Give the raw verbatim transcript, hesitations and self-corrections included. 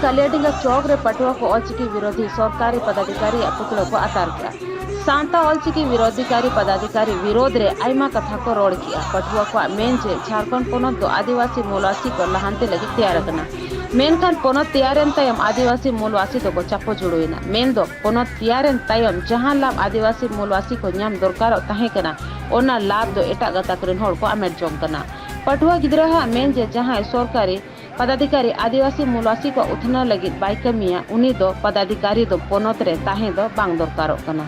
ᱠᱟᱞᱤᱭᱟᱰᱤᱝᱜᱟ ᱪᱚᱠ ᱨᱮ ᱯᱟᱹᱴᱷᱩᱣᱟᱹ ᱠᱚ ᱚᱞᱪᱤᱠᱤ ᱵᱤᱨᱳᱫᱷᱤ ᱥᱚᱨᱠᱟᱨᱤ ᱯᱚᱫᱟᱫᱷᱤᱠᱟᱨᱤᱭᱟᱜ ᱯᱩᱛᱲᱟᱹ ᱠᱚ ᱟᱛᱟᱨ ᱠᱮᱫᱼᱟ᱾ ᱥᱟᱶᱛᱟ ᱚᱞᱪᱤᱠᱤ ᱵᱤᱨᱳᱫᱷᱤᱠᱟᱨᱤ ᱯᱚᱫᱟᱫᱷᱤᱠᱟᱨᱤ ᱵᱤᱨᱳᱫᱷ ᱨᱮ ᱟᱭᱢᱟ ᱠᱟᱛᱷᱟ ᱠᱚ ᱨᱚᱲ ᱠᱮᱫᱼᱟ᱾ ᱯᱟᱹᱴᱷᱩᱣᱟᱹ ᱠᱚᱣᱟᱜ ᱢᱮᱱ ᱡᱮ ᱡᱷᱟᱲᱠᱷᱚᱸᱰ ᱯᱚᱱᱚᱛ ᱫᱚ ᱟᱹᱫᱤᱵᱟᱹᱥᱤ ᱢᱩᱞᱣᱟᱥᱤ ᱠᱚ ᱞᱟᱦᱟᱱᱛᱤ ᱞᱟᱹᱜᱤᱫ ᱛᱮᱭᱟᱨ ᱟᱠᱟᱱᱟ᱾ ᱢᱮᱱᱠᱷᱟᱱ ᱯᱚᱱᱚᱛ ᱛᱮᱭᱟᱨᱮᱱ ᱛᱟᱭᱚᱢ ᱟᱹᱫᱤᱵᱟᱹᱥᱤ ᱢᱩᱞᱣᱟᱥᱤ ᱫᱚᱠᱚ ᱪᱟᱯᱚ ᱡᱩᱲᱩᱭᱮᱱᱟ᱾ ᱢᱮᱱᱫᱚ ᱯᱚᱱᱚᱛ ᱛᱮᱭᱟᱨᱮᱱ ᱛᱟᱭᱚᱢ ᱡᱟᱦᱟᱸ ᱞᱟᱵᱷ ᱟᱹᱫᱤᱵᱟᱹᱥᱤ ᱢᱩᱞᱣᱟᱥᱤ ᱠᱚ ᱧᱟᱢ ᱫᱚᱨᱠᱟᱨᱚᱜ ᱛᱟᱦᱮᱸ ᱠᱟᱱᱟ, ᱚᱱᱟ ᱞᱟᱵᱷ ᱫᱚ ᱮᱴᱟᱜ ᱜᱟᱛᱟᱠ ᱨᱮᱱ ᱦᱚᱲ ᱠᱚ ᱟᱢᱮᱴ ᱡᱚᱝ ᱠᱟᱱᱟ᱾ ᱯᱟᱹᱴᱷᱩᱣᱟᱹ ᱜᱤᱫᱽᱨᱟᱹᱣᱟᱜ ᱢᱮᱱ ᱡᱮ ᱡᱟᱦᱟᱸᱭ ᱥᱚᱨᱠᱟᱨᱤ ᱯᱚᱫᱟᱫᱷᱤᱠᱟᱨᱤ ᱟᱹᱫᱤᱵᱟᱹᱥᱤ ᱢᱩᱞᱣᱟᱥᱤ ᱠᱚᱣᱟᱜ ᱩᱛᱷᱱᱟᱹᱣ ᱞᱟᱹᱜᱤᱫ ᱵᱟᱭ ᱠᱟᱹᱢᱤᱭᱟ, ᱩᱱᱤ ᱫᱚ ᱯᱚᱫᱟᱫᱷᱤᱠᱟᱨᱤ ᱫᱚ ᱯᱚᱱᱚᱛ ᱨᱮ ᱛᱟᱦᱮᱸ ᱫᱚ ᱵᱟᱝ ᱫᱚᱨᱠᱟᱨᱚᱜ ᱠᱟᱱᱟ᱾